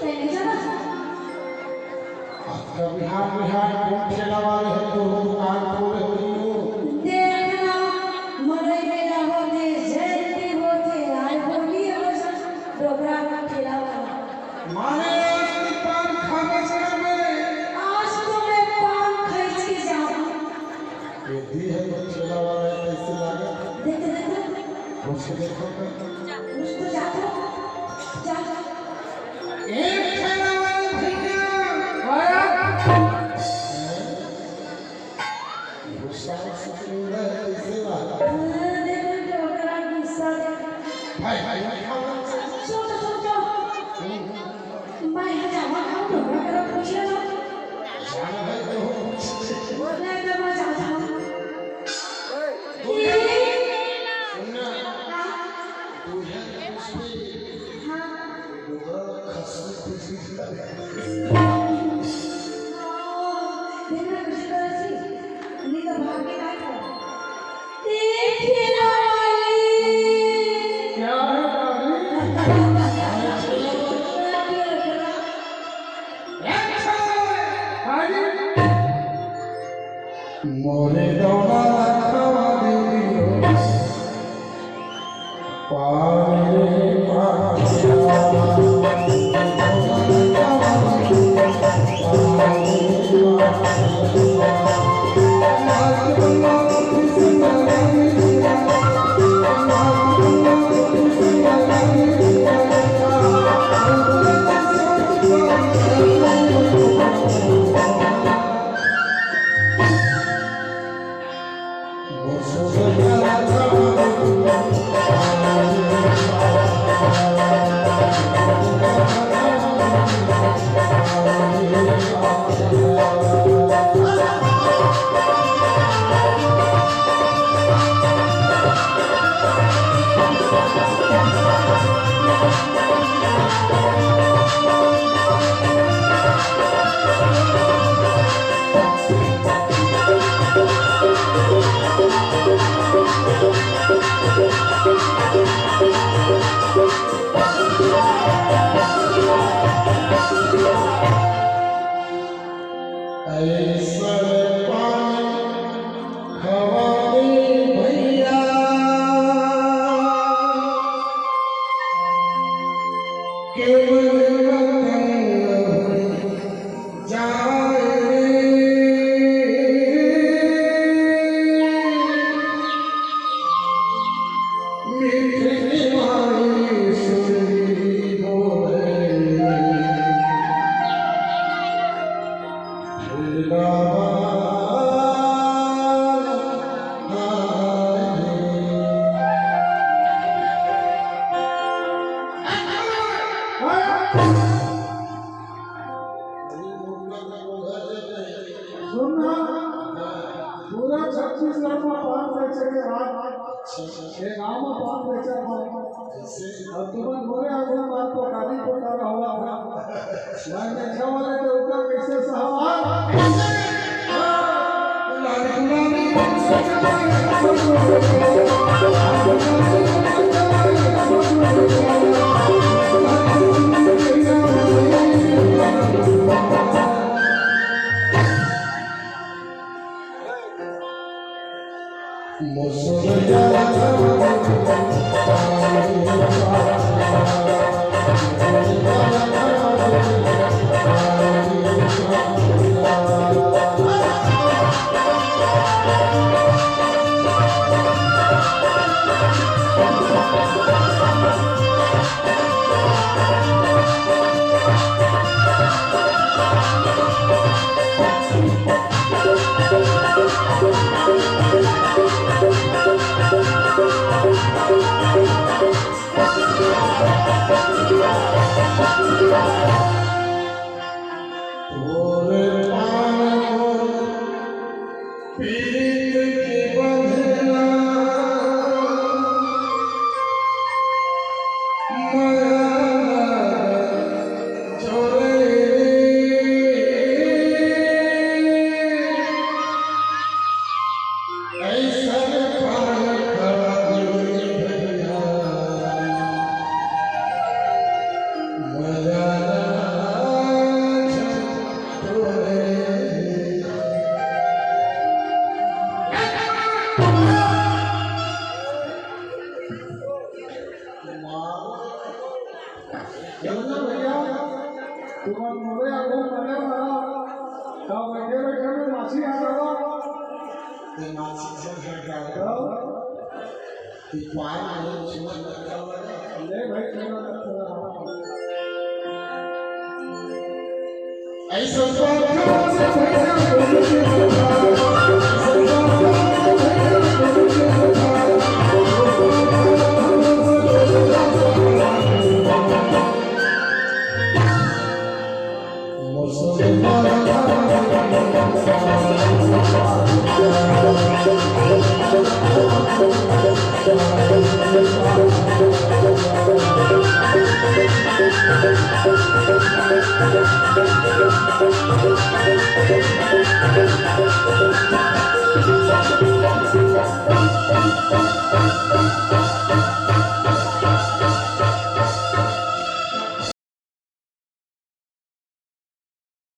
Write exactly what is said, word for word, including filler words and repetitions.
नहीं जाना। आज का बिहान बिहान कौन ठेला वाले हैं तो दुकान खोले हुई हो? देखना, मड़ई मेला होथे, जयंती होथे, आय होली है बस डोकरा का ठेला वाला। माने आज की पान खाने से मैं आज तो मैं पान खींच के जाऊँ। ये दी है तो ठेला वाला है, कैसे लागे? देखो, देखो। पूछ के देखो तो। कुछ तो जातो, जा। एक ठेला वाले भैया। आया। गुस्सा से सुन रहे, कैसे बात? हाँ, देखो तो ओकरा गुस्सा देखो। भाई, भाई, भाई, खाओ। सोचो, सोचो। हम्म। मैं यहाँ जावा का हूँ, ढोकरा करा पूछे ना। जाना है तो पूछ। नहीं तो मैं जाता हूँ। तू ये सुनना। हाँ। तू ये पूछ भी। हाँ। ढोकरा खस्सी पूछ भी। हाँ, देखना कुछ तो ऐसी। नहीं तो भाग के ना खाओ। ए ठेला वाली। क्या है भाभी? हाँ जी। मोरे दौड़ा रखवा देवी हो। पारे पारे। ऐसन पान खवा दे भैया, के मन मतंग जाए रे। मीठी निवाई सुरली बोले, फिर बाबा आए। सुन ना, पूरा छत्तीसगढ़ में पान बेचे के राज, ये गांव में पान बेचे के राज। अब तुमन मोरे आगू में तो गाली को कर रहा था। मैं देखा वाले तो ऊपर कैसे सहवाल। तोर पान मोर पीरित के बंधना, मया जोरे रे। ऐसन पान खवा दे भैया, मजा ना भैया, तुमन मोरे आगू मले मारा, का बैठे बैठे में माछी आ जावा। ते माछी से घर का तो? ते पाए में छुआ लगा। ले भाई, छुआ लगा।